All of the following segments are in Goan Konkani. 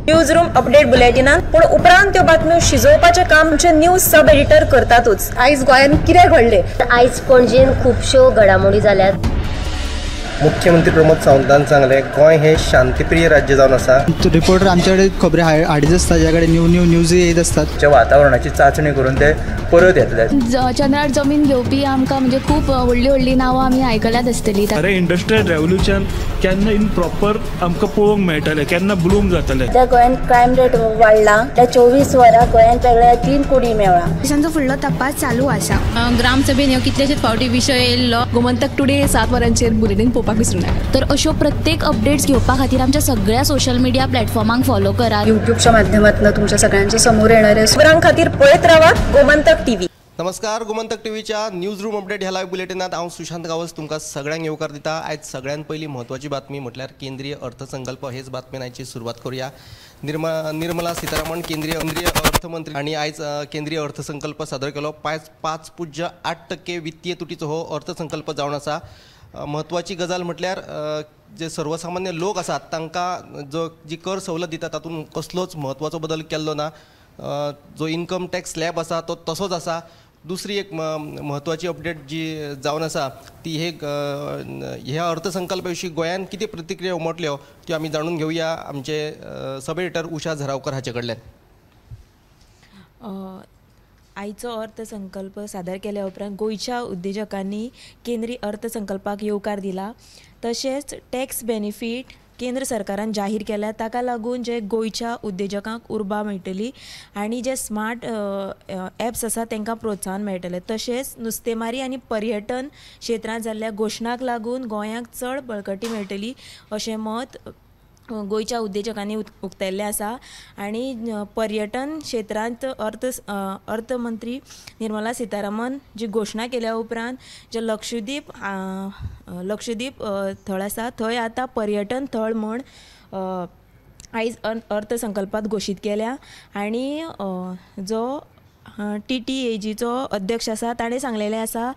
न्यूज रूम अपडेट बुलेटिनान, पूण उपरांत त्यो बातम्यो शिजोवपाचें काम आमचे न्यूज सब एडिटर करतातूच. आयज गोंयांत कितें घडलें, आयज पणजेन खुबश्यो घडामोडी जाल्यात. मुख्यमंत्री प्रमोद सावंतान सांगलें, गोंय हे शांतीप्रिय राज्य जावन आसा. रिपोर्टर आमच्याकडे खबरी हाडीत आसता, ज्या कडेन न्यू न्यू न्यूज येत आसतात. वातावरणाची चाचणी करून ते परत येतले. चंद्रार जमीन घेवपी आमकां म्हणजे खूब व्हडली व्हडली नांवां आमी आयकल्यात आसतली. अरे इंडस्ट्रियल रेव्होल्युशन केन्ना इन प्रॉपर आमकां पळोवंक मेळटलें, केन्ना ब्लूम जातलें. त्या गोंयांत क्रायम रेट वाडला, त्या 24 वरां गोंयांत वेगळ्या 3 कोटी मेळ्ळा. पोलिसांचो फुडलो तपास चालू आसा. ग्रामसभेन ह्यो कितलेशेच फावटी विशय येयल्लो. गोमंतक टुडे 7 वरांचेर बुलेटीन पळोवपाक विसरूं नाका. तर अश्यो प्रत्येक अपडेट्स घेवपा खातीर आमच्या सगळ्या सोशल मिडिया प्लॅटफॉर्मांक फॉलो करात. युट्यूबच्या माध्यमातून तुमच्या सगळ्यांच्या समोर येणाऱ्या खबरां खातीर पळयत रावात गोमंतक टीव्ही. नमस्कार, गोमंतक टीव्हीच्या न्यूज रूम अपडेट ह्या लायव्ह बुलेटिनात हांव सुशांत गांवस तुमकां सगळ्यांक येवकार दिता. आयज सगळ्यान पयली म्हत्वाची बातमी म्हटल्यार केंद्रीय अर्थसंकल्प. हेच बातमेन आयची सुरवात करूया. निर्मला सीतारामन केंद्रीय अर्थमंत्री आनी आयज केंद्रीय अर्थसंकल्प सादर केलो. 5.8% वित्तीय तुटीचो हो अर्थसंकल्प जावन आसा. म्हत्वाची गजाल म्हटल्यार जे सर्वसामान्य लोक आसात तांकां जो जी कर सवलत दिता तातूंत कसलोच म्हत्वाचो बदल केल्लो ना. जो इन्कम टॅक्स स्लॅब आसा तो तसोच आसा. दुसरी एक म्हत्वाची अपडेट जी जावन आसा ती हे ह्या अर्थसंकल्पा विशीं गोंयांत कितें प्रतिक्रिया उमटल्यो त्यो आमी जाणून घेवया आमचे सब एडिटर उषा झरावकर हाचे कडल्यान. आयचो अर्थसंकल्प सादर केल्या उपरांत गोंयच्या उद्देजकांनी केंद्रीय अर्थसंकल्पाक येवकार दिला. तशेंच टॅक्स बेनिफीट केंद्र सरकारान जाहीर केल्या, ताका लागून जे गोंयच्या उद्देजकांक उर्बा मेळटली आनी जे स्मार्ट एप्स आसा तांकां प्रोत्साहन मेळटलें. तशेंच नुस्तेमारी आनी पर्यटन क्षेत्रांत जाल्ल्या घोशणाक लागून गोंयांक चड बळकटी मेळटली अशें मत गोंयच्या उद्देजकांनी उक्तायल्लें आसा. आनी पर्यटन क्षेत्रांत अर्थमंत्री निर्मला सीतारामन जी घोशणा केल्या उपरांत जे लक्षद्वीप थळ आसा थंय आतां पर्यटन थळ म्हूण आयज अर्थसंकल्पांत घोशीत केल्या. आनी जो TTAGचो अध्यक्ष आसा ताणें सांगलेलें आसा,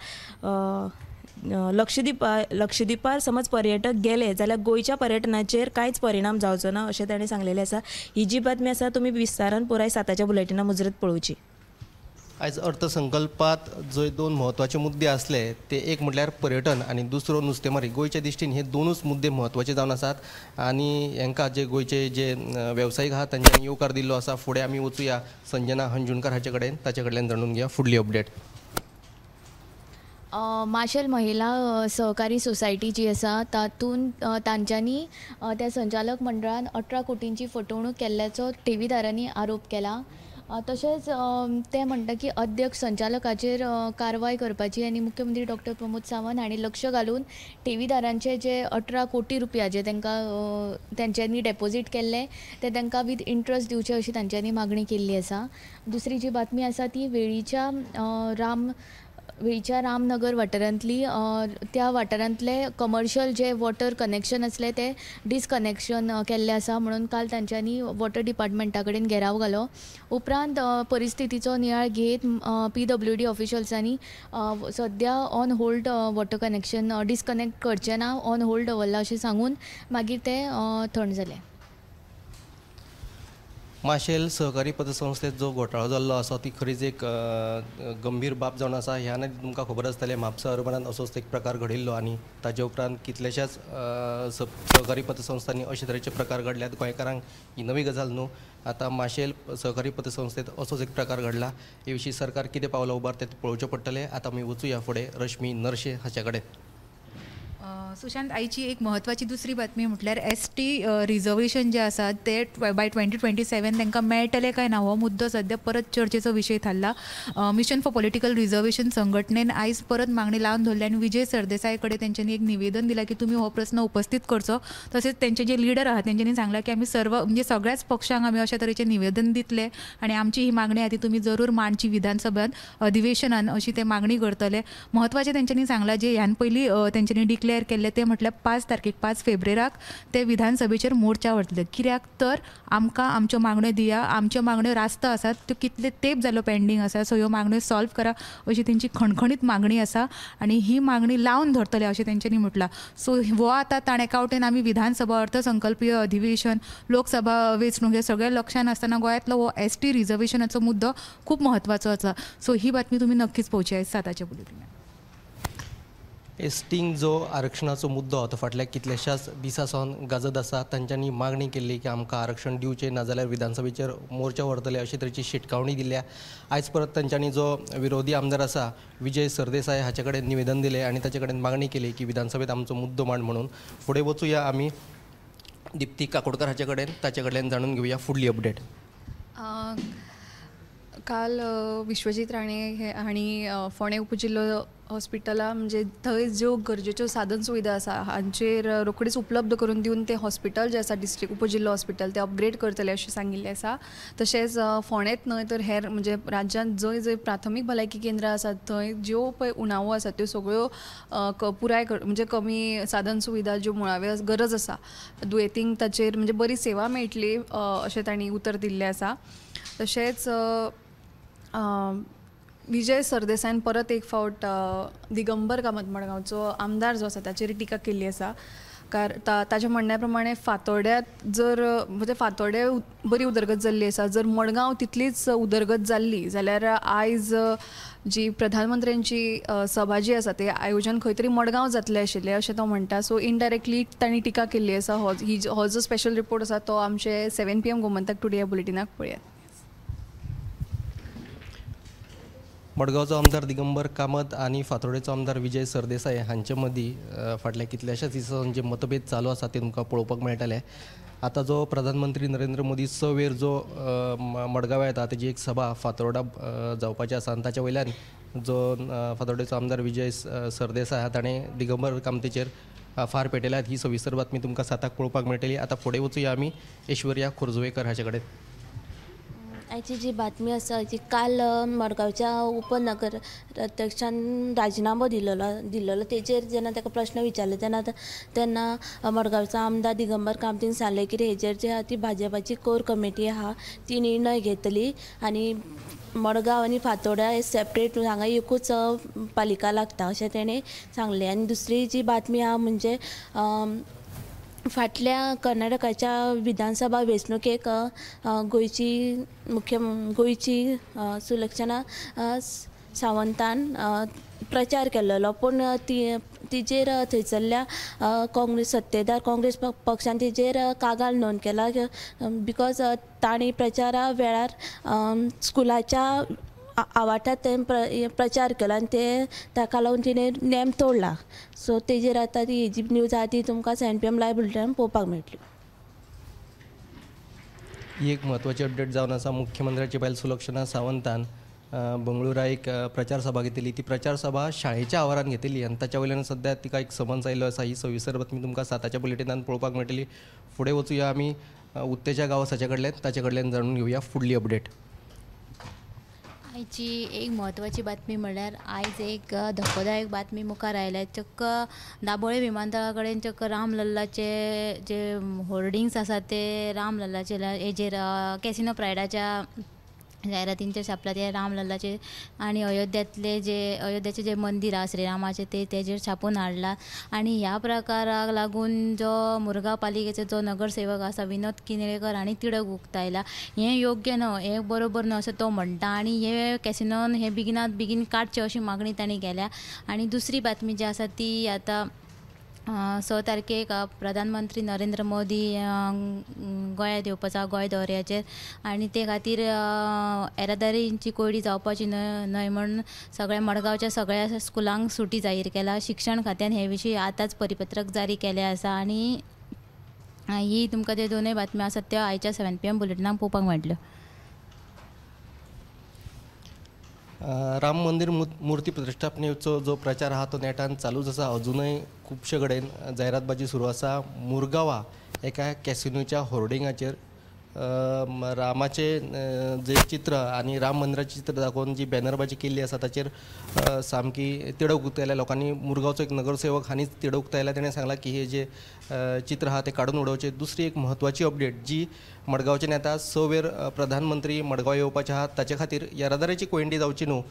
लक्षद्वीपार समज पर्यटक गेले जाल्यार गोंयच्या पर्यटनाचेर कांयच परिणाम जावचो ना अशें ताणें सांगलेलें आसा. ही जी बातमी आसा तुमी विस्तारान पुराय 7च्या बुलेटिना मुजरत पळोवची. आयज अर्थसंकल्पात जे 2 म्हत्वाचे मुद्दे आसले ते एक म्हटल्यार पर्यटन आनी दुसरो नुस्तेमारी. गोंयच्या दृश्टीन हे दोनूच मुद्दे म्हत्वाचे जावन आसात आनी हांकां जे गोंयचे जे वेवसायीक आहात तांच्यांनी येवकार दिल्लो आसा. फुडें आमी वचुया संजना हंजुणकर हाचे कडेन, ताचे कडल्यान जाणून घेवया फुडली अपडेट. माशेल महिला सहकारी सोसायटी जी आसा तातूंत तांच्यांनी त्या संचालक मंडळान 18 कोटींची फटवणूक केल्ल्याचो ठेवीदारांनी आरोप केला. तशेंच ते म्हणटा की अध्यक्ष संचालकाचेर कारवाय करपाची आनी मुख्यमंत्री डॉक्टर प्रमोद सावंत हांणी लक्ष घालून ठेवीदारांचे जे 18 कोटी रुपया जे तांकां तांच्यांनी डेपोजीट केल्ले ते तांकां वीथ इंट्रस्ट दिवचे अशी तांच्यांनी मागणी केल्ली आसा. दुसरी जी बातमी आसा ती वेळीच्या रामनगर वाठारांतली त्या वाठारांतले कमर्शियल जे वॉटर कनेक्शन आसले ते डिसकनेक्शन केल्ले आसा म्हणून काल तांच्यांनी वॉटर डिपार्टमेंटा कडेन घेराव घालो. उपरांत परिस्थितीचो नियाळ घेत PWD ऑफिशल्सांनी सद्या on hold water connection disconnect करचें ना, ऑन होल्ड दवरला अशें सांगून मागीर ते थंड जाले. माशेल सहकारी पतसंस्थेत जो घोटाळो जाल्लो आसा ती खरीच एक गंभीर बाब जावन आसा. ह्या तुमकां खबर आसतलें म्हापसा अर्बनात असोच एक प्रकार घडिल्लो आनी ताजे उपरांत कितल्याशाच सहकारी पतसंस्थांनी अशे तरेचे प्रकार घडल्यात. गोंयकारांक ही नवी गजाल न्हू. आतां माशेल सहकारी पतसंस्थेत असोच एक प्रकार घडला. हे विशीं सरकार कितें पावलां उबारता तें पळोवचें पडटलें. आतां आमी वचुया फुडें रश्मी नरशे हाचे कडेन. सुशांत, आयची एक म्हत्वाची दुसरी बातमी म्हटल्यार ST reservation जे आसा ते बाय 2027 तांकां मेळटलें काय ना हो मुद्दो सद्या परत चर्चेचो विशय थारला. मिशन फॉर पॉलिटिकल रिजर्वेशन संघटनेन आयज परत मागणी लावन धरली आनी विजय सरदेसाय कडेन तेंच्यांनी एक निवेदन दिलां की तुमी हो प्रस्न उपस्थीत करचो. तशेंच तेंचे जे लिडर आहा तेंच्यांनी सांगलां की आमी सर्व म्हणजे सगळ्याच पक्षांक आमी अशा तरेचें निवेदन दितले आनी आमची ही मागणी आहा ती तुमी जरूर मांडची विधानसभेंत अधिवेशनान अशी ते मागणी करतले. म्हत्वाचें तेंच्यांनी सांगलां जे ह्यान पयलीं तेंच्यांनी डिक्लेअर डिक्लेअर केल्लें तें म्हटल्यार 5 तारखेक 5 फेब्रेराक ते विधानसभेचेर मोर्चा व्हरतले. कित्याक तर आमकां आमच्यो मागण्यो दिया, आमच्यो मागण्यो रास्त आसात, त्यो कितले तेंप जालो पेंडींग आसा, सो ह्यो मागण्यो सॉल्व करा अशी तेंची खणखणीत मागणी आसा आनी ही मागणी लावन धरतले अशें तेंच्यांनी म्हटलां. सो हो आतां ताण एका वटेन आमी विधानसभा अर्थसंकल्पीय अधिवेशन, लोकसभा वेंचणूक हे सगळें लक्षान आसतना गोंयांतलो हो एस टी रिजर्वेशनाचो मुद्दो खूब म्हत्वाचो आसा. सो ही बातमी तुमी नक्कीच पळोवची आयज 7च्या बुलेटिनान. एसटींक जो आरक्षणाचो मुद्दो तो फाटल्या कितल्याशाच दिसां सावन गाजत आसा. तांच्यांनी मागणी केल्ली की आमकां आरक्षण दिवचें, नाजाल्यार विधानसभेचेर मोर्चा व्हरतले अशे तरेची शिटकावणी दिल्या. आयज परत तांच्यांनी जो विरोधी आमदार आसा विजय सरदेसाय हाचे कडेन निवेदन दिलें आनी ताचे कडेन मागणी केली की विधानसभेत आमचो मुद्दो मांड म्हणून. फुडें वचुया आमी दिप्ती काकोडकर हाचे कडेन, ताचे कडल्यान जाणून घेवया फुडली अपडेट. काल विश्वजीत राणे हांणी फोंडें उपजिल्लो हॉस्पिटला म्हणजे थंय ज्यो गरजेच्यो साधन सुविधा आसा हांचेर रोखडीच उपलब्ध करून दिवन तें हॉस्पिटल जें आसा डिस्ट्रिक्ट उपजिल्लो हॉस्पिटल तें अपग्रेड करतले अशें सांगिल्लें आसा. तशेंच फोंडेंत न्हय तर हेर म्हणजे राज्यांत जंय जंय प्राथमीक भलायकी केंद्रां आसात थंय ज्यो पळय उणावो आसा त्यो सगळ्यो पुराय म्हणजे कमी साधन सुविधा ज्यो मुळाव्यो गरज आसा दुयेंतींक ताचेर म्हणजे बरी सेवा मेळटली अशें तांणी उतर दिल्लें आसा. तशेंच विजय सरदेसायान परत एक फावट दिगंबर कामत मडगांवचो आमदार जो आसा ताचेर टिका केल्ली आसा. कारण ताच्या म्हणण्या प्रमाणे फातोड्यांत जर म्हणजे फातोडे बरी उदरगत जाल्ली आसा, जर मडगांव तितलीच उदरगत जाल्ली जाल्यार आयज जी प्रधानमंत्र्यांची सभा जी आसा ते आयोजन खंय तरी मडगांव जातलें आशिल्लें अशें तो म्हणटा. सो इनडायरेक्टली तांणी टिका केल्ली आसा. हो जो स्पेशल रिपोर्ट आसा तो आमचे 7 PM Gomantak today ह्या बुलेटिनाक पळयात. मडगांवचो आमदार दिगंबर कामत आनी फातोडेचो आमदार विजय सरदेसाय हांचे मदीं फाटल्या कितल्याशाच दिसांनी जे मतभेद चालू आसा ते तुमकां पळोवपाक मेळटले. आतां जो प्रधानमंत्री नरेंद्र मोदी 6 वेर जो मडगांव येता तेजी एक सभा फातोर्डा जावपाची आसा आनी ताच्या वयल्यान जो फातोर्डेचो आमदार विजय सरदेसाय आहा ताणें दिगंबर कामतीचेर फार पेटयल्यात. ही सविस्तर बातमी तुमकां 7 पळोवपाक मेळटली. आतां फुडें वचुया आमी ऐश्वर्या खोर्जुवेकर हाचे कडेन. आयची जी बातमी आसा ती काल मडगांवच्या उपनगर अध्यक्षान राजिनामो दिल्लो तेजेर जेन्ना ताका प्रश्न विचारले तेन्ना तेन्ना मडगांवचो आमदार दिगंबर कामतीन सांगलें की हेजेर जे आहा ती भाजपाची कोर कमिटी आहा ती निर्णय घेतली आनी मडगांव आनी फातोड्या हे सेपरेट हांगा एकूच पालिका लागता अशें तेणें सांगलें. आनी दुसरी जी बातमी आहा म्हणजे फाटल्या कर्नाटकाच्या विधानसभा वेंचणुकेक गोंयची गोंयची सुलक्षणा सावंतान प्रचार केल्लो, पूण तिजेर थंयसरल्या काँग्रेस सत्तेदार काँग्रेस पक्षान तिजेर कागाळ नोंद केला because तांणी प्रचारा वेळार स्कुलाच्या आवाठात तें प्रचार केलो आनी ते ताका लागून तिणें नेम तोडला. सो तेजेर आतां ती जी न्यूज आहा ती तुमकां 7 PM live बुलेटिनान पळोवपाक मेळटली. ही एक म्हत्वाची अपडेट जावन आसा. मुख्यमंत्र्याची बायल सुलक्षणा सावंतान बंगळुरा एक प्रचार सभा घेतली. ती प्रचार सभा शाळेच्या आवारान घेतली आनी ताच्या वयल्यान सद्या तिका एक समन्स आयिल्लो आसा. ही सविस्तर बातमी तुमकां 7च्या बुलेटिनान पळोवपाक मेळटली. फुडें वचुया आमी उत्तेजा गांवस हाचे कडल्यान, ताचे कडल्यान जाणून घेवया फुडली अपडेट. आयची एक म्हत्वाची बातमी म्हणल्यार आयज एक धक्कोदायक बातमी मुखार आयल्या. चक्क दाबोळे विमानतळा कडेन चक्क रामलल्लाचे जे होर्डिंग्स आसात ते रामलल्लाचे हेजेर कॅसिनो प्रायडाच्या जायरातींचेर छापला ते रामलल्लाचे आनी अयोध्यांतले जे अयोध्याचे जे मंदीर आसा श्रीरामाचे ते तेजेर छापून हाडला. आनी ह्या प्रकाराक लागून जो मुरगांव पालिकेचो जो नगरसेवक आसा विनोद किनळेकर हांणी तिडक उक्तायला. हें योग्य न्हय, हें बरोबर न्हय अशें तो म्हणटा आनी हे कॅसिनोन हे बेगिनात बेगीन काडचें अशी मागणी तांणी केल्या. आनी दुसरी बातमी जी आसा ती आतां 6 तारखेक प्रधानमंत्री नरेंद्र मोदी गोंयांत येवपाचो गोंय दौऱ्याचेर आनी ते खातीर येरादारीची कोंयडी जावपाची न्हय म्हूण सगळ्या मडगांवच्या सगळ्या स्कुलांक सुटी जाहीर केला. शिक्षण खात्यान हे विशीं आतांच परिपत्रक जारी केलें आसा. आनी ही तुमकां त्यो दोनूय बातम्यो आसात त्यो आयच्या 7 PM बुलेटिनाक पळोवपाक मेळटल्यो. राम मंदिर मूर्ती प्रतिष्ठापनेचो जो प्रचार आहा तो नेटान चालूच आसा. अजुनय खुबशे कडेन जायरातबाजी सुरू आसा. मुरगांवा एका कॅसिनोच्या होर्डिंगाचेर रामाचे जे चित्र आनी राम मंदिराचें चित्र दाखोवन जी बॅनरबाजी केल्ली आसा ताचेर सामकी तिडक उक्तायल्या लोकांनी. मुरगांवचो एक नगरसेवक हांणीच तिडक उक्तायल्या, तेणें सांगलां की हे जे चित्र आहा ते काडून उडोवचें. दुसरी एक म्हत्वाची अपडेट जी मडगांवचे नेता 6 वेर प्रधानमंत्री मडगांव येवपाचे आहात ताचे खातीर येरादारीची कोयंडी जावची न्हू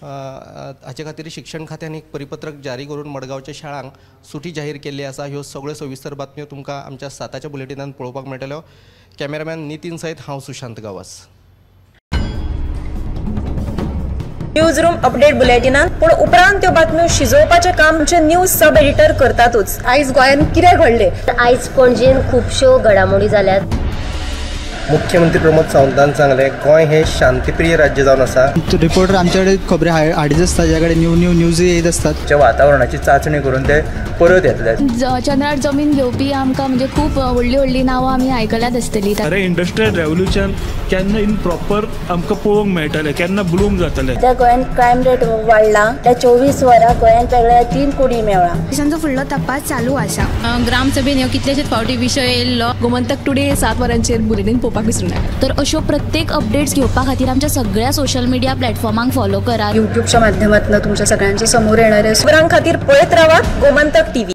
हाचे खातीर शिक्षण खात्यान एक परिपत्रक जारी करून मडगांवच्या शाळांक सुटी जाहीर केल्ली आसा. ह्यो सगळ्यो सविस्तर बातम्यो तुमकां आमच्या 7च्या बुलेटिनान पळोवपाक मेळटल्यो. कॅमेरामॅन नितीन सयत हांव Sushant Gawas. News room update बुलेटिनान पूण उपरांत त्यो बातम्यो शिजोवपाचें काम आमचे न्यूज सब एडिटर करतातूच. आयज गोंयांत कितें घडलें, आयज पणजेन खुबश्यो घडामोडी जाल्यात. मुख्यमंत्री प्रमोद सावंतान सांगलें गोंय हे शांतिप्रिय राज्य जावन आसा. रिपोर्टर आमचे कडेन खबरी हाडीत आसता, ज्या कडेन न्यू न्यू न्यूज येत आसतात. वातावरणाची चांचणी करून ते परत येतले. चंद्रार जमीन घेवपी आमकां म्हणजे खूब व्हडली व्हडली नांवां आमी आयकल्यात आसतली. अरे इंडस्ट्रियल रेव्होल्युशन केन्ना इन प्रॉपर आमकां पळोवंक मेळटलें, केन्ना ब्लूम जातलें. त्या गोंयांत क्रायम रेट वाडला, त्या 24 वरां गोंयांत वेगळ्या 3 कोटी मेळ्ळा. पोलिसांचो फुडलो तपास चालू आसा. ग्रामसभेन ह्यो कितलेशेच फावटी विशय येयल्लो. गोमंतक टुडे 7 वरांचेर बुलेटीन पळोवपाक विसरूं नाका. तर अश्यो प्रत्येक अपडेट्स घेवपा खातीर आमच्या सगळ्या सोशल मिडिया प्लॅटफॉर्मांक फॉलो करात. युट्यूबच्या माध्यमातून तुमच्या सगळ्यांच्या समोर येणाऱ्या खबरां खातीर पळयत रावात गोमंतक टीव्ही.